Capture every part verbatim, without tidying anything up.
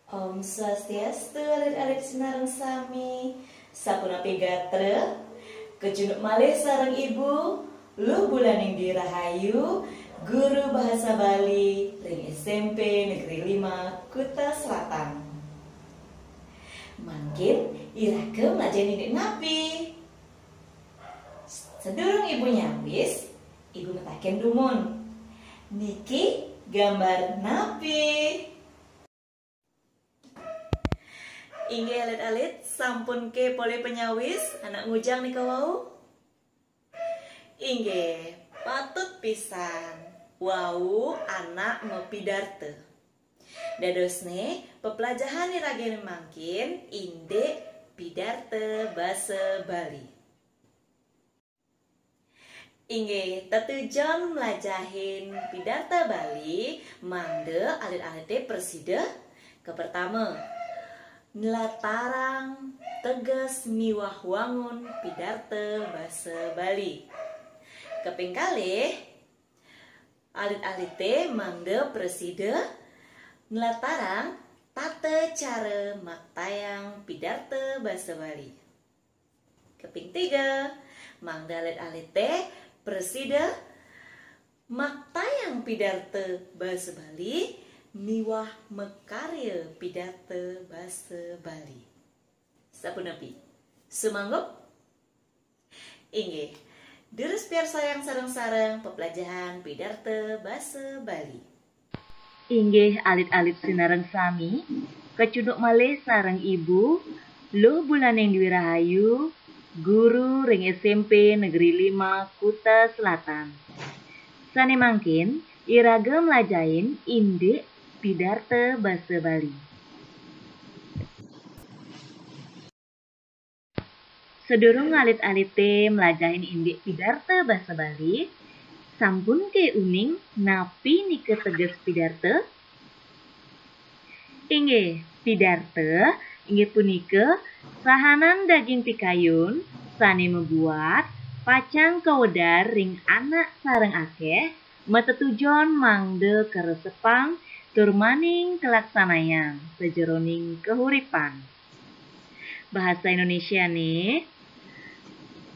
Om Swastiastu, alit-alit sinareng sami. Sapunapi gatra? Kacunduk malih sareng Ibu, Luh Bulaning Dwi Rahayu, guru bahasa Bali ring S M P Negeri lima, Kuta Selatan. Mangkin iraga mlajahin indik napi? Sadurung Ibu nyawis, Ibu mataken dumun. Niki gambar napi? Inggih alit-alit, sampun ke polih panyawis, anak ngujang nika wau? Inggih, patut pisan. Wau anak mapidarta. Dadosne, peplajahan iragane mangkin indik pidarta basa Bali. Inggih, tetujon mlajahin pidarta Bali, mangda alit-alite prasida. Kapertama, nlatarang teges miwah wangun pidarta basa Bali. Kaping kalih, alit-alite mangda prasida nlatarang tata cara maktayang pidarta basa Bali. Kaping tiga, mangda alit-alite prasida maktayang pidarta basa Bali miwah makarya pidarta basa Bali. Sapunapi? Sumanggup? Inggih. Durus piarsayang sareng-sareng peplajahan pidarta basa Bali. Inggih alit-alit sinareng sami, kacunduk malih sareng Ibu, Luh Bulaning Dwi Rahayu, guru ring S M P Negeri lima, Kuta Selatan. Sane mangkin, iraga mlajahin indik pidarta basa Bali. Sadurung alit-alite mlajahin indik pidarta basa Bali, sampun ke uning napi nika teges pidarta? Inggih, pidarta inggih punika sahanan daging pikayun sane mabuat pacang kawedar ring anak sareng akeh, matetujon mangda karesepang tur maning kalaksanayang sajeroning kahuripan. Bahasa Indonesiane,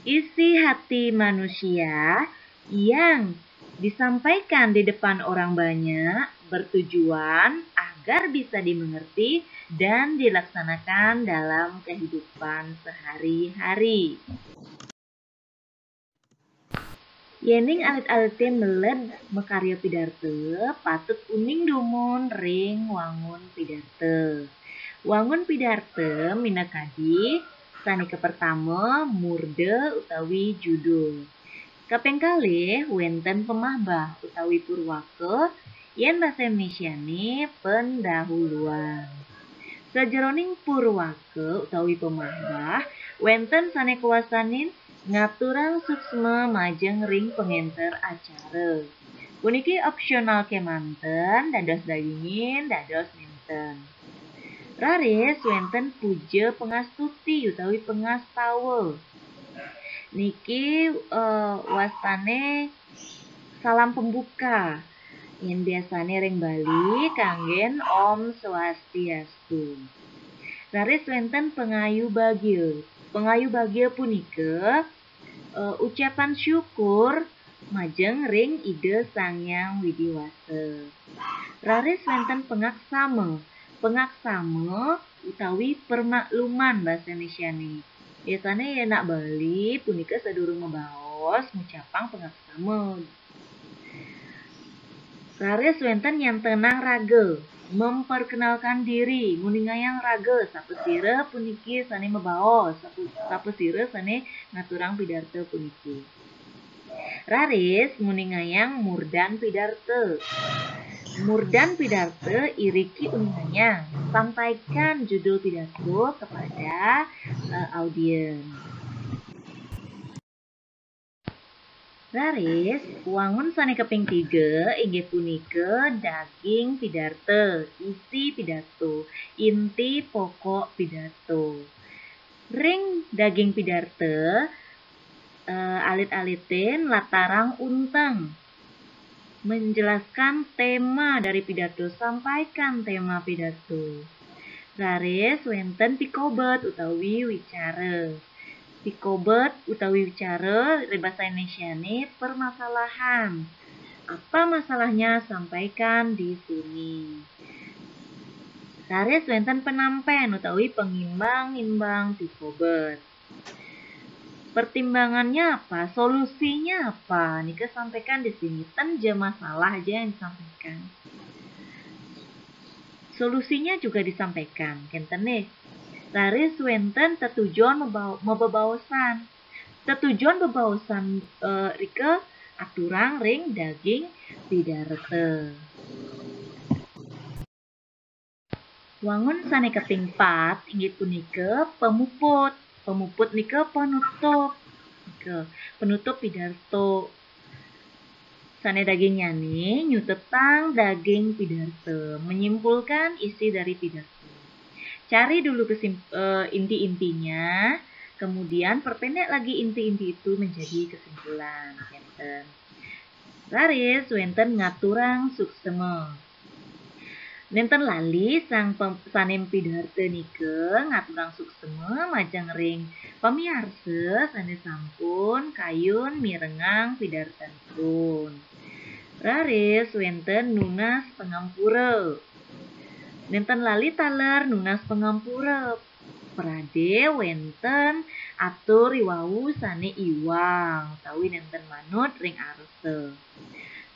isi hati manusia yang disampaikan di depan orang banyak bertujuan agar bisa dimengerti dan dilaksanakan dalam kehidupan sehari-hari. Yening alit-alite meled makarya pidarta, patut uning dumun ring wangun pidarta. Wangun pidarta minakadi sane kapertama, murda utawi judul. Kaping kalih, wenten pamahbah utawi purwaka, yen basa Indonesiane pendahuluan. Sajeroning purwaka utawi pamahbah, wenten sane kawastanin ngaturang suksma majeng ring pangenter acara. Puniki opsional kemanten, dados dagingin, dados nenten. Raris wenten puja pangastuti utawi pangastawa. Niki, eh, wastane salam pembuka. Yen biasane ring Bali kanggen Om Swastiastu. Raris wenten pangayu bagia. Pangayu bagia punika, eh, ucapan syukur majeng ring Ida Sang Hyang Widi Wasa. Raris wenten pangaksama. Pangaksama utawi permakluman basa Indonesiane. Biasane yen anak Bali punika sadurung mabaos ngucapang pangaksama. Raris wenten nyantenang raga, memperkenalkan diri, nguningayang raga, sapasira puniki sane mabaos, sapa-, sapasira sane ngaturang pidarta puniki. Raris nguningayang murdan pidarta. Murdan pidarta iriki uningayang, sampaikan judul pidato kepada, eh, audiens. Raris, wangun sane kaping tiga inggih punika daging pidarta, isi pidato, inti pokok pidato. Ring daging pidarta, eh, alit-alite nlatarang unteng. Menjelaskan tema dari pidato, sampaikan tema pidato. Raris wénten pikobet utawi wicara. Pikobet utawi wicara ring basa Indonésiané permasalahan. Apa masalahnya, sampaikan di sini. Raris wénten penampén utawi pangimbang-imbang pikobet. Pertimbangannya apa? Solusinya apa? Nika sampaikan di sini. Ten ja masalah aja yang disampaikan. Solusinya juga disampaikan, kénten nggih. Raris wénten tetujon mebao-, mabebaosan. Tetujon bebaosan, eh, rika aturang ring daging pidarta. Wangun sané kaping pat inggih punika pamuput. Pamuput nika penutup. Nika penutup pidarta. Sané dagingnyané nyutetang daging pidarta, menyimpulkan isi dari pidarta. Cari dulu kesim-, eh, inti-intinya, kemudian perpendek lagi inti-inti itu menjadi kesimpulan. Kénten. Raris wénten ngaturang suksema. Nénten lali sang pem-, sané mapidarta nika ngaturang suksema majeng ring pamiarsa sané sampun kayun mirengang pidartanipun. Raris wénten nunas pangampura. Nénten lali taler nunas pangampura. Pradé wénten atur i wau sané iwang utawi nénten manut ring arsa.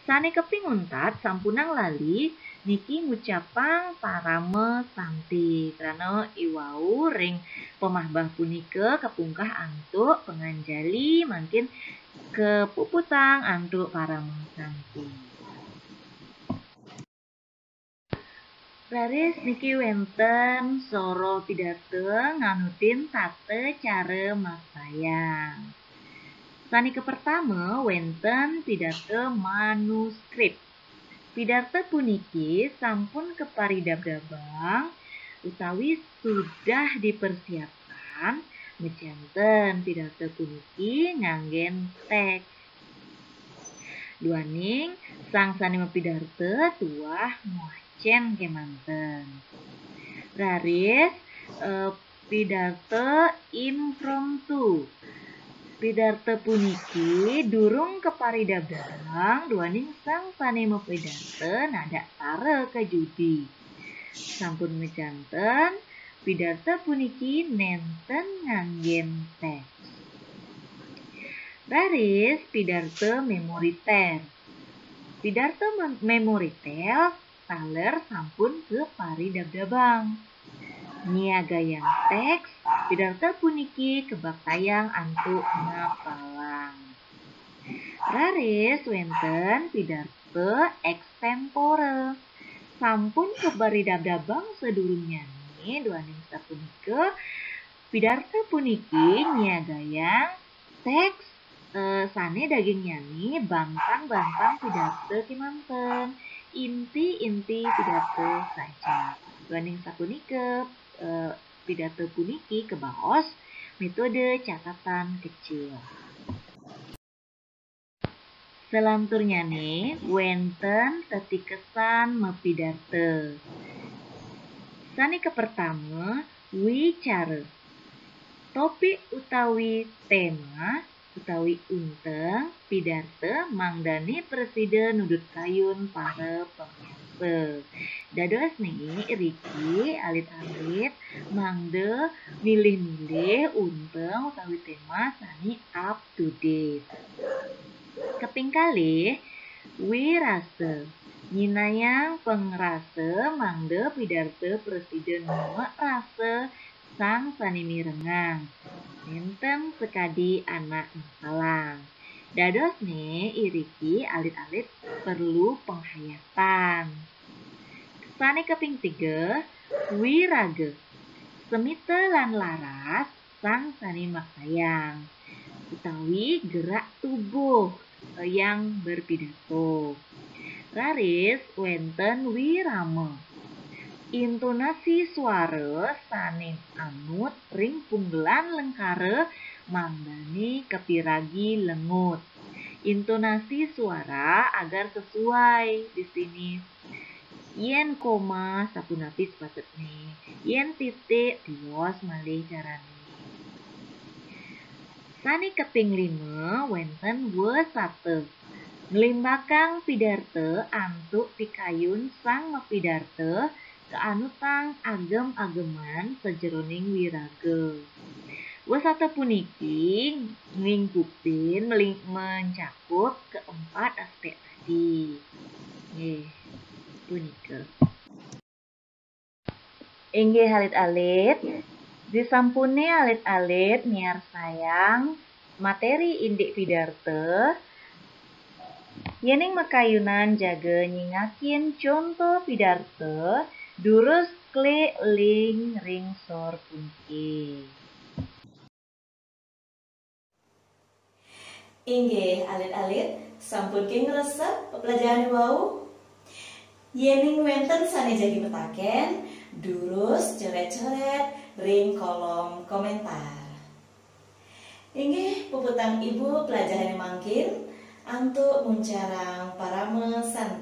Sané kaping untat sampunang lali niki ngucapang parama santi, krana i wau ring pamahbah punika kapungkah antuk panganjali, mangkin kapuputang antuk parama santi. Raris niki wénten soroh pidarta nganutin tata cara maksayang. Sané kapertama wénten pidarta manuskrip. Pidarta puniki sampun kaparidabdabang utawi sudah dipersiapkan, majanten pidarta puniki nganggén téks. Duaning sang sané mapidarta tuah ngwacén kémanten. Raris, eh, pidarta impromptu. Pidarta puniki durung kaparidabdabang duaning sang sané mapidarta nadak tara ka judi. Sampun majanten, pidarta puniki nénten nganggén téks. Raris pidarta memoriter. Pidarta mem-, memoriter taler sampun kaparidabdabang. Nyiagayang téks, pidarta puniki kabaktayang antuk ngapalang. Raris wénten pidarta extempore. Sampun kaparidabdabang sadurungnyané, duaning sapunika, pidarta puniki nyiagayang téks, eh, sané dagingnyané bantang-bantang pidarta kémanten, inti-inti pidarta saja. Duaning sapunika, eh, pidarta puniki kabaos metode catatan kecil. Salanturnyané wénten tetikesan mapidarta. Sané kapertama, wicara. Topik utawi tema utawi unteng pidarta mangdané prasida nudut kayun para pamiarsa. Dadosné iriki alit-alit mangda milih-milih unteng utawi tema sané up to date. Kaping kalih, wirasa. Nyinayang pangrasa mangda pidarta prasida nuek rasa sang sané mirengang. Nénten sakadi anak ngapalang. Dadosné iriki alit-alit perlu penghayatan. Sané kaping tiga, wiraga. Semita lan laras sang sané maksayang, utawi gerak tubuh, eh, yang berpidato. Raris wénten wirama. Intonasi suara sané anut ring punggelan lengkara mangdané kapiragi lengut. Intonasi suara agar sesuai di sini. Yén koma, sapunapi sepatutné. Yén titik, tiwas malih carané. Sané kaping lima, wénten wasata. Nglimbakang pidarta antuk pikayun sang mapidarta, kaanutang agem-ageman sajeroning wiraga. Wasata puniki nglingkupin meling-, mencakup keempat aspek tadi. Nggih, punika. Inggih alit-alit, disampune alit-alit miarsayang materi indik pidarta, yening makayunan jaga nyingakin conto pidarta, durus klik link ring sor puniki. Inggih, alit-alit, sampun ké ngresep peplajahan wau? Yening wénten sané jagi mataken, durus coret-coret ring kolom komentar. Inggih, puputang Ibu pelajahané mangkin antuk muncarang parama santi.